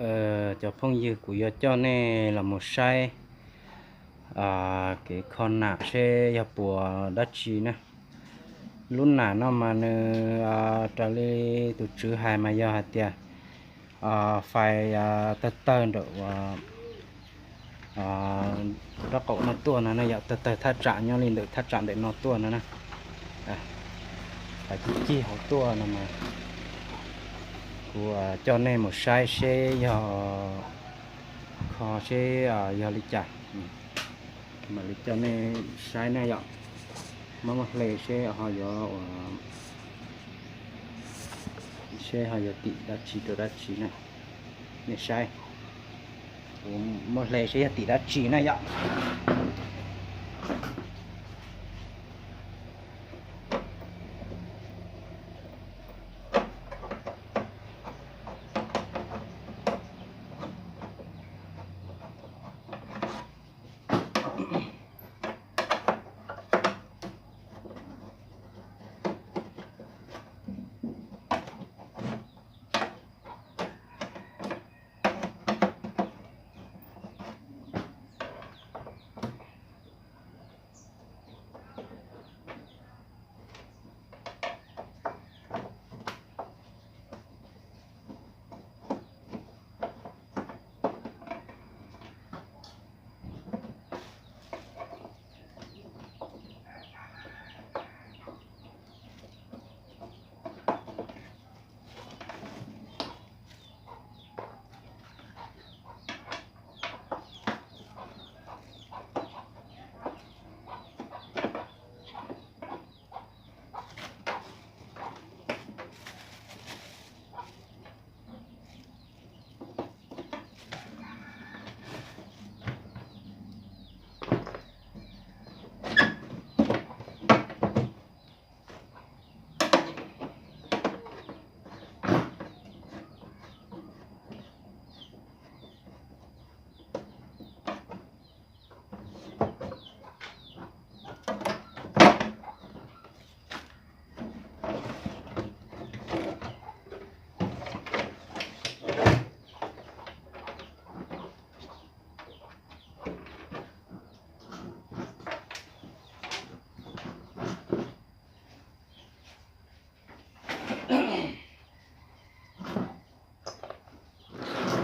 Cov phooj ywg, kuv yuav coj nej los mus saib kev kho nam seb yog puas dab tsi na. Lub nam no mas nws raws li tus tswv hais mas yog hais tias fais tawg tawg ntawm rab qaum no tuaj no na yom, tawg tawg thaj tsam nyob li ntawm thaj tsam ntawm no tuaj no na. Fais cig cig hauv tuaj no mas kuv coj nej mus saib seb yog kho seb yog li cas. Mam li coj nej saib na yom. Muab muab hle seb ho yuav, seb ho yog tim dab tsi rau dab tsi na. Nej saib, kuv muab hle seb yog tim dab tsi na yom.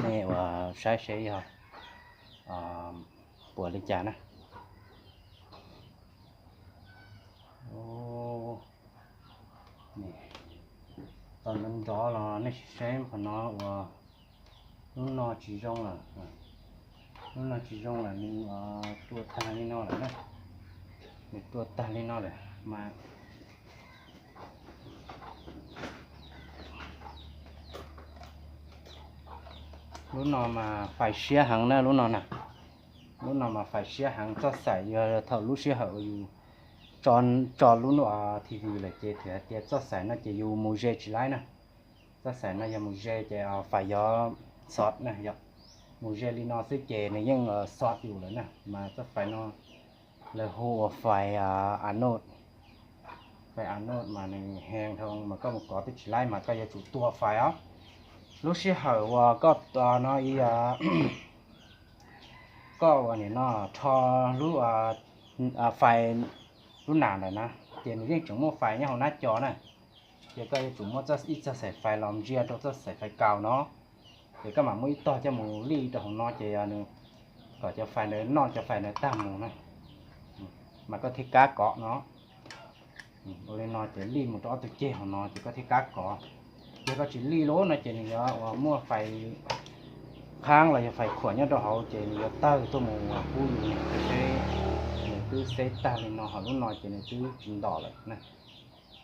Nej ua saib seb yog puas li cas na. Tau nrov nrov los nej sim saib qhov no uas lub no tsis zoo lawm. Lub no tsis zoo lawm, nws tuaj tag li no lawm na. Nws tuaj tag li no lawm mas lub no mas fais siab heev na lub no na. Lub no mas fais siab heev, txoj xaim yog thaum lub sij hawm yus tso lub T V lawm ces thiaj hais tias txoj xaim no ces yus mus ze tsis laib na. Txoj xaim no yog mus ze ces fais yov xov na yom. Mus ze li no xwb ces nws yeej xov yus lawm na. Mas txoj fais no lawv hu ua fais anode. Fais anode mas nws heev dhau mas koj mus kov twb tsis laib mas koj yuav tsum tua fais os. Lub sij hawm uas koj no, koj ua nim no rho lub fais, lub nam ntawm na, ces nws yeej tseem muaj fais nyob hauv nab co na. Ces koj yuav tsum muab ib txoj xaim fais los ntsia rau txoj xaim fais kaus no, ces koj mam muab ib tog coj mus lij rau hauv no ces nws, kom cov fais ntawd noj cov fais ntawd tag mus na, mas koj thiaj kam kov no. Ua li no ces lij mus rau ob tug ceg hauv no ces koj thiaj kam kov. Yog koj tsis lij lawm no ces nws yuav uas muaj fais qhab los yog fais khuam nyob rau hauv ces nws yuav tawg tuaj mus pub yus, seb nws twb xeb tag li no, ho lub no ces nws twb tsis ntom lawm na.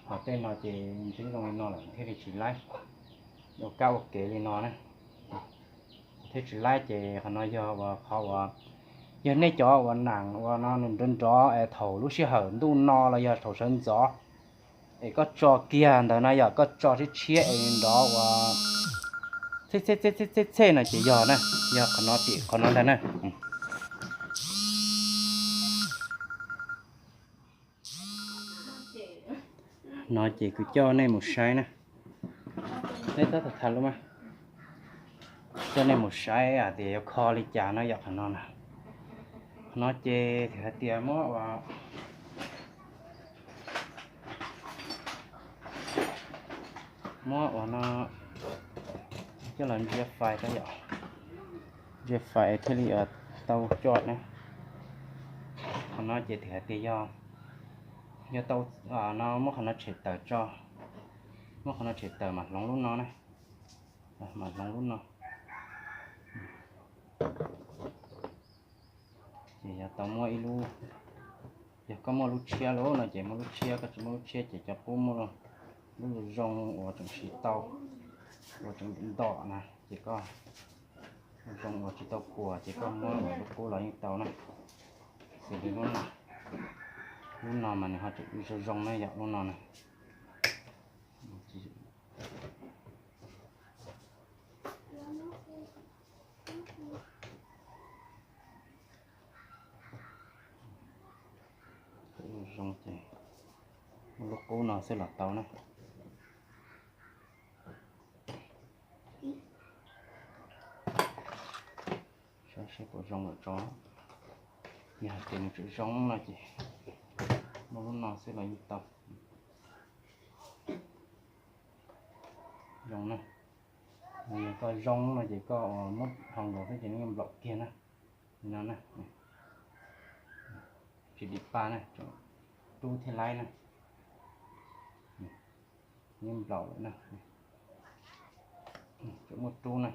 Ho tej no ces twb zoo li no lawm thiaj li tsis laib. Ua kab ua kev li no na, thiaj tsis laib. Ces qhov no yog uas qhov uas, yog nej cov uas nam uas no nws nrov nrov es thaum lub sij hawm ntuj no los yog thaum sawv ntxov es koj tso kiag ntawd na yom, koj tso tshiab tshiab es nrov uas txhej txhej txhej txhej no ces yog na, yog qhov no tim qhov no ntag na. No ces kuv coj nej mus saib na. Nej tab tom tham lus mas. Coj nej mus saib hais tias yuav kho li cas no yom. Qhov no na, qhov no ces hais tias muab ua, muab ua no coj los ntsia fais rau yom, ntsia fais thiaj li tau coj na. Qhov no ces hais tias yog, yog tau, no muab qhov no tshem tawm tso, muab qhov no tshem tawm mas hloov lub no na, mas hloov lub no. Ces yog tau muab ib lub, yog koj muaj lub tshiab lawm no ces muaj lub tshiab, koj tsis muaj lub tshiab ces cov qub muaj lub zoo uas tseem siv tau, uas tseem ntom na ces koj, zoo uas tsis tau puas ces koj muab lub qub los yeej tau na. Xws li lub no, lub no mas nws ho zoo zoo na yom, lub no na. Zoo ces muab lub qub no xwb los tau na. Saib seb puas zoo lawm tso. Yog hais tias nws tseem zoo no ces muab lub no xwb los yeej tau. Zoo na. Yog koj zoo no ces koj muab hau nkaus xwb ces nws yeej nplaum kiag na. Li no na. Tsis dim pa na, tseem rub thiaj laib na. Yeej nplaum lawm na. Tseem muaj rub na.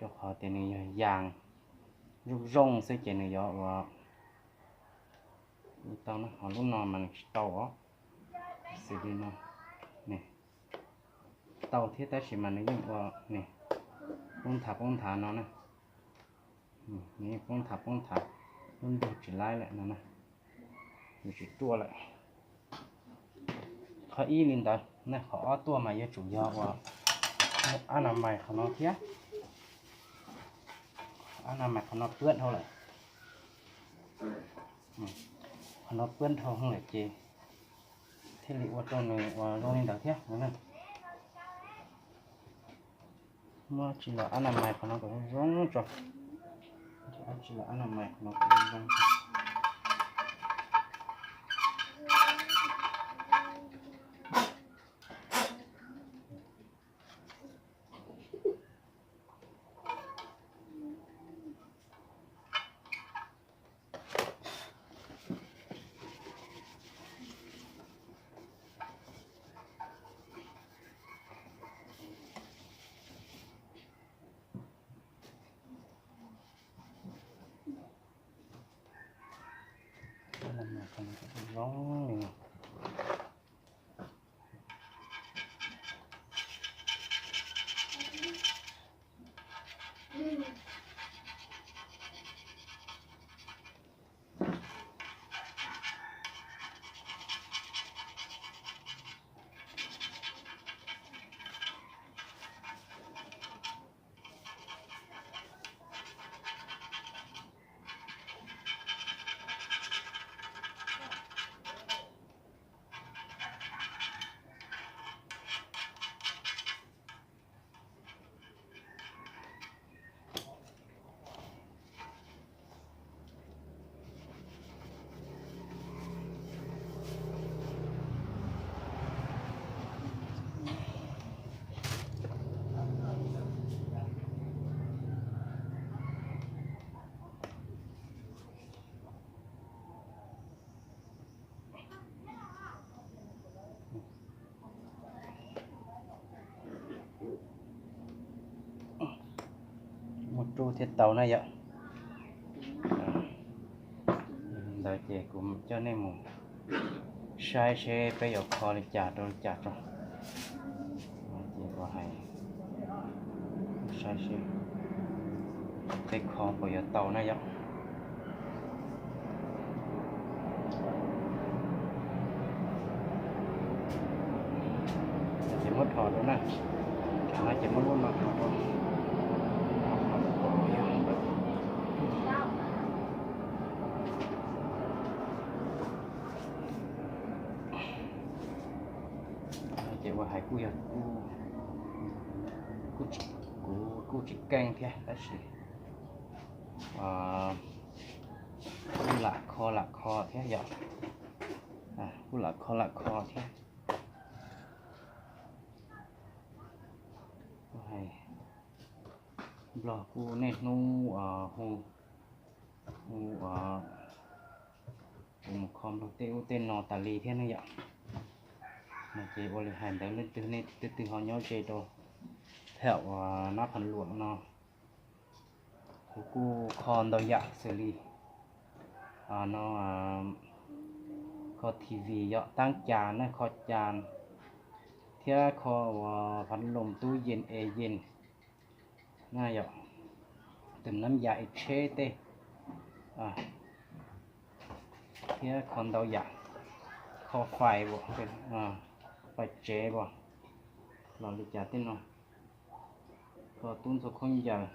Rau qhov tias nws yog yas zoo zoo xwb ces nws yuav ua tau na, ho lub no mas nws tsis tau os. Xws li no, tau thiab tab sis mas nws yeej ua, poob nthav poob nthav no na. Nws yeej poob nthav poob nthav, lub ntug tsis laib lawm no na. Nws tsis ruaj lawm. Qhov ib li ntawd, qhov ob tuaj mas yuav tsum yog ua ab na mais qhov no thiab. Ab na mais qhov no puab dhau lawm. Qhov no puab dhau lawm ces thiaj li ua rau nws ua zoo li ntawd thiab. Muab tsis los ab na mais qhov no kom zoo tso. Tsis los ab na mais qhov no kom zoo. Zoo li no. Muaj rub thiaj tau na yom. Ntawd ces kuv coj nej mus saib seb peb yuav kho li cas rau li cas tso. Ces ua hais saib seb peb kho puas yuav tau na yom. Ces muab rho rau na, rho no ces muab lub no rho rau. Ces ua hais kuj yog kuj Kuv kuj tsis keej thiab tab sis kuj lam kho lam kho thiab yom. Kuj lam kho lam kho thiab. Nplog kuj niaj hnub hu, hu kuv mus kho Nplog tej ub tej no tas li thiab ne yom. No ces ua li hais ntawd, leej twg nej twg twg ho nyob ze rau thaum uas nab phav luam no, kuv kuj kho ntau yam xws li no, kho T V yom, tab cas na, kho cas thiab kho uas phav loos tub yees es yees na yom, tus nab yas es tsheb tej thiab kho ntau yam, kho fais, fais tsev los li cas tej no, kho tub ntxhua khaub ncaws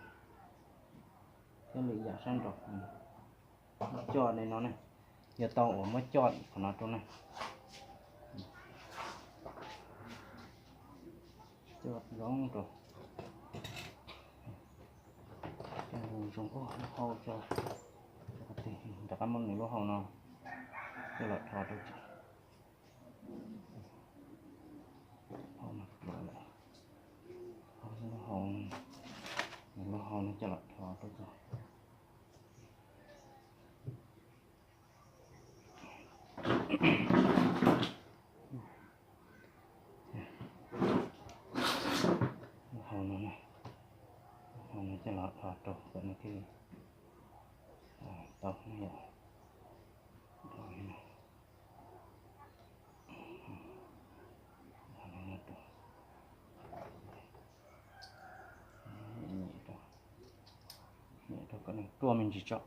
thiab lwm yam sab nraud. Coj li no ne, yog tau uas muab coj qhov no rau na, coj zoo rau, coj zoo zoo lub hau tso, rov qab muab nws lub hau no coj los rho rau tso. Lub hau, lub hau no coj los rho rau tso. Lub hau no, lub hau no coj los rho rau kom nws thiaj li tau na yom. Nias rau kom nws ruaj me ntsis tso.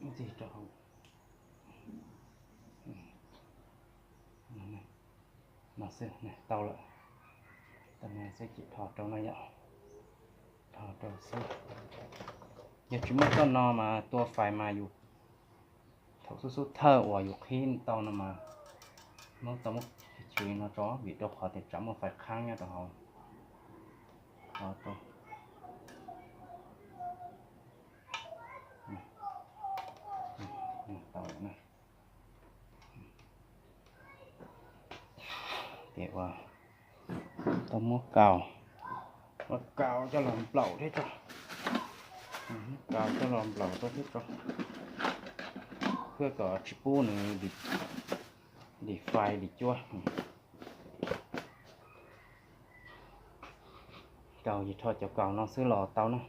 Ntxig rau hauv no xwb, tau lawm. Tau no xwb ces rho rau no yom, rho rau xwb. Yog tsis muaj txoj no mas tua fais mas yus thaum xub xub thawj uas yus qhib tau no mas muab tau muab tsis no tso vim rau qhov tias tsam muaj fais qhab nyob rau hauv. Rho rau, tau lawm na. Ces ua tau muab kaus, muab kaus coj los nplaum thiab tso, kaus coj los nplaum rau thiab tso, thiab kom tsis pub nws dim fais dim cuab. Kaus ces rho cov kaus no xwb los tau na.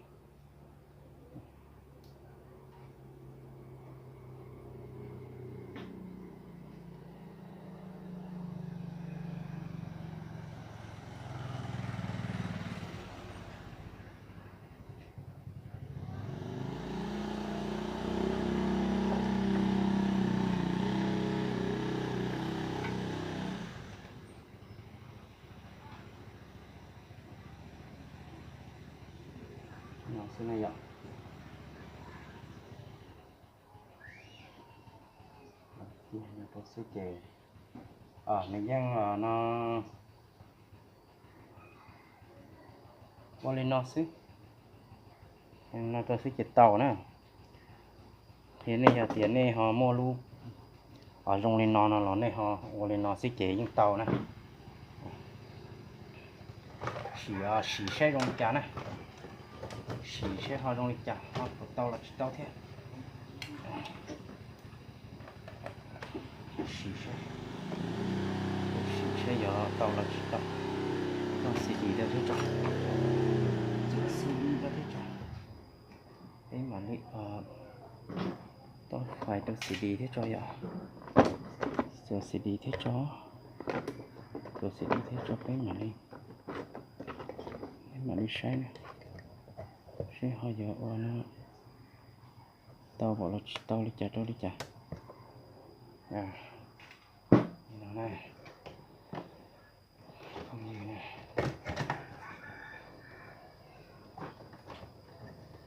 No xwb na yom. Rau xwb ces nws yeej no ua li no xwb, no rau xwb ces tau na. Ces nej yog tias nej ho muaj lub zoo li no no los nej ho ua li no xwb ces yeej tau na. Sim, sim saib zoo li cas na, sim saib ho zoo li cas, ho puas tau los tsis tau thiab. Sim saib, sim saib yog tau los tsis tau. Txoj C D rau thiab tso, txoj C D rau thiab tso. Peb mam li tau fais rau C D thiab tso yom. Txoj C D thiab tso, txoj C D thiab tso peb mam li, peb mam li saib na, saib ho yog ua no tau pom los tsis tau li cas rau li cas.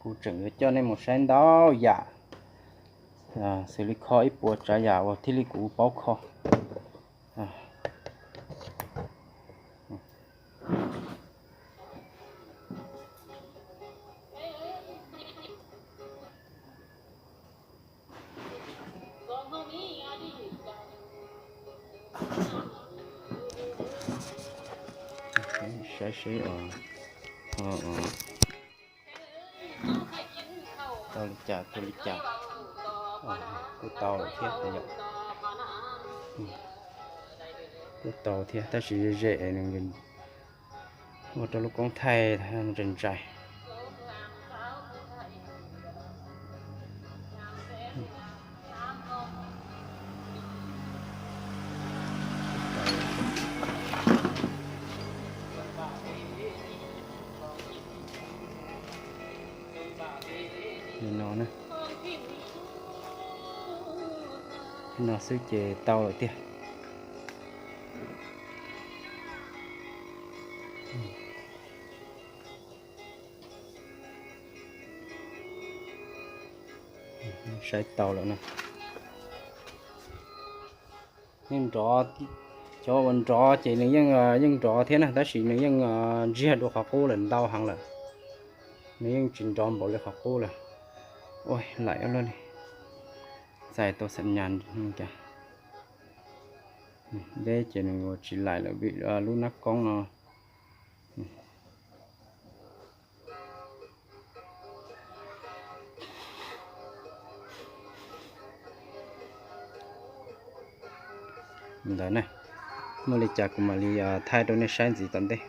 Kuv tseem yuav coj nej mus saib ntau yam, xws li kho ib puas tsav yam uas thiaj li kuv paub kho. Saib seb os, tau li cas tau li cas. Kuj tau lawm thiab yom. Kuj tau thiab tab sis ze ze, ua rau lub koob thaij ntsais ntsais. Li no na. No xwb ces tau lawm tiag. Saib tau lawm na. Yeej nrov, cov uas nrov ces nws yeej, yeej nrov thiab na, tab sis nws yeej ntsiag dua qhov qub lawm ntau heev lawm. Nws yeej tsis nrov npaum li qhov qub lawm. Ua laim ua luaj li. Txais tau xam nyas cas. Deb ces nws ua tsis laim lawm vim lub nab koob no. Ntawd na, muaj li cas kuv mam li thaij rau nej saib ntxiv tom ntej.